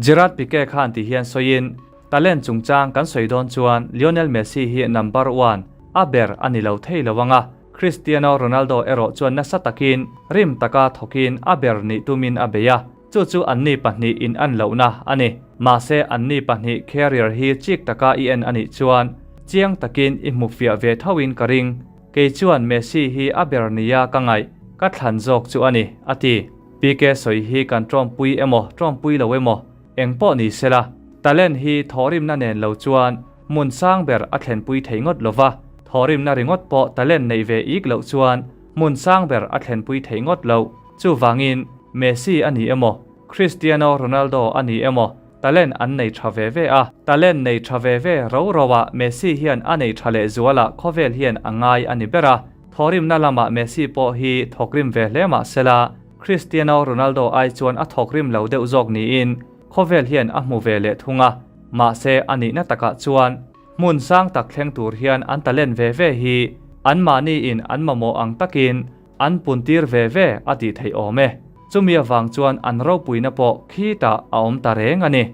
Gerard Pique khan ti hian sawiin, Talent chungchang kan sawi dawn chuan Lionel Messi hi number one, a ber a ni lo thei lo ang a, Cristiano Ronaldo erawh chuan nasa takin, rim taka thawkin a ber nih tumin a bei a, chu chu anni pahnih in an lohna a ni. Mahse anni pahnih career hi chik taka i en a nih chuan chiang takin i hmu fiah ve thoin ka ring. Kei chuan Messi hi a ber nia ka ngaih, ka thlan zawk chu a ni, a ti. Pique sawi hi kan tawmpui emaw tawmpui lo emaw eng pawh ni sela, talent hi thawhrimna nen lo chuan hmun sang ber a thlenpui thei ngawt lo va, thawhrimna ringawt pawh talent neih ve ik loh chuan hmun sang ber a thlenpui thei ngawt lo. Chuvangin, Messi a ni emaw, Cristiano Ronaldo a ni emaw, talent an nei tha ve ve a. Talent nei tha ve ve ro ro ah Messi hian a nei tha leh zualah khawvel hian a ngai a ni ber a. Thawhrimna lamah Messi pawh hi thawkrim ve hle mah sela, Cristiano Ronaldo ai chuan a thawkrim lo deuh zawk niin khawvel hian a hmu ve leh thung a. Mahse a nihna takah chuan hmun sang tak thleng tur hian an talent ve ve hi anmahni in an mamawh ang takin an puntir ve ve a tih theih awm e. Chumi avang chuan an ropuina pawh khitah a awm ta reng a ni.